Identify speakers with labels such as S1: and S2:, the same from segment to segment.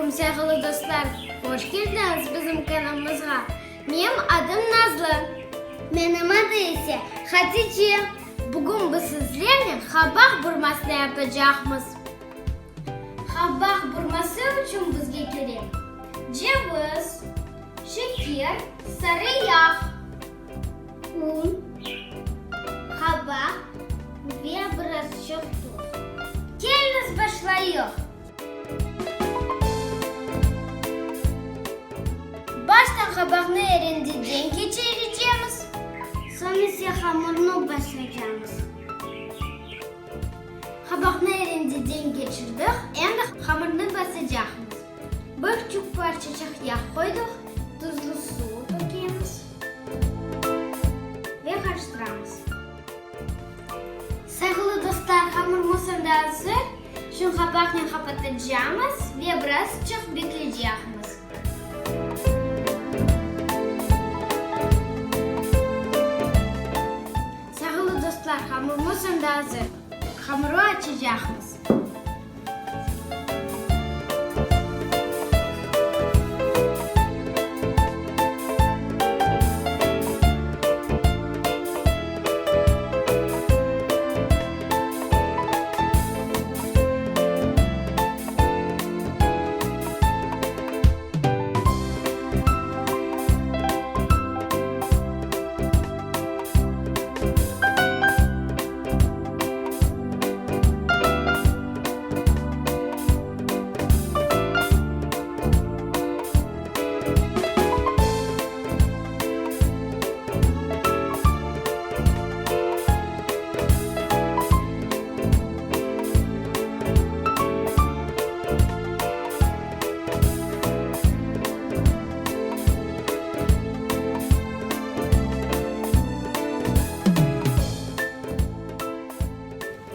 S1: aleyküm, sayğılı dostlar! Hoş keldiñiz bizim kanalımızğa! Menim adım Nazlı. Menim adı ise Hatice. Bugün biz sizlernen qabaq burmasını yapacaqmız. Qabaq burması içün bizge kerek ceviz, şeker, sarı yağ, un, qabaq ve birazçıq tuz. Keliñiz başlayıq! Baştan qabaqnı erendeden keçirecemiz. Soñ ise hamırnı basacamız. Qabaqnı erendeden keçirdik, endi hamırnı basacaqmız. Bir küçük parçaçıq yağ qoydıq, tuzlu suv tökemiz ve qarıştıramız. Sayğılı dostlar, hamırımız endi azır. Şunı qapaqnen qapatacamız ve birazçıq bekleycekmiz. Sayğılı dostlar, hamırımız endi azır. Hamırı açacaqmız.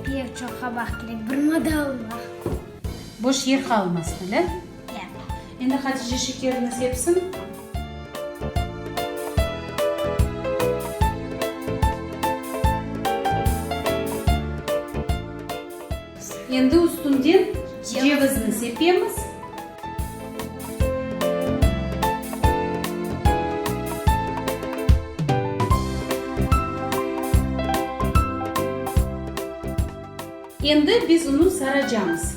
S1: Pek çoq qabaq kerek, bir madalıq.
S2: Boş yer qalmasın, öyle?
S1: Ya.
S2: Endi Hatice şekerini sepsin. Endi üstünden cevizni sepemiz. Endi biz onı saracamız.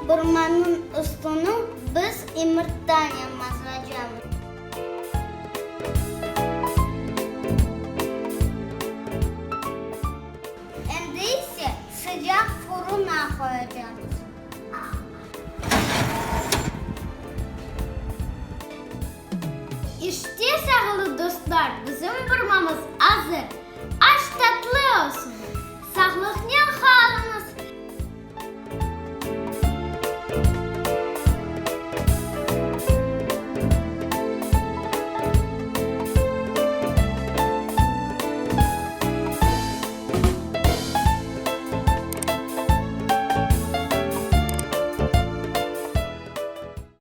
S1: Burmanıñ üstüni biz yımırtanen mazlacamız. Endi ise sıcaq furuna qoyacamız. İşte, sağlı dostlar!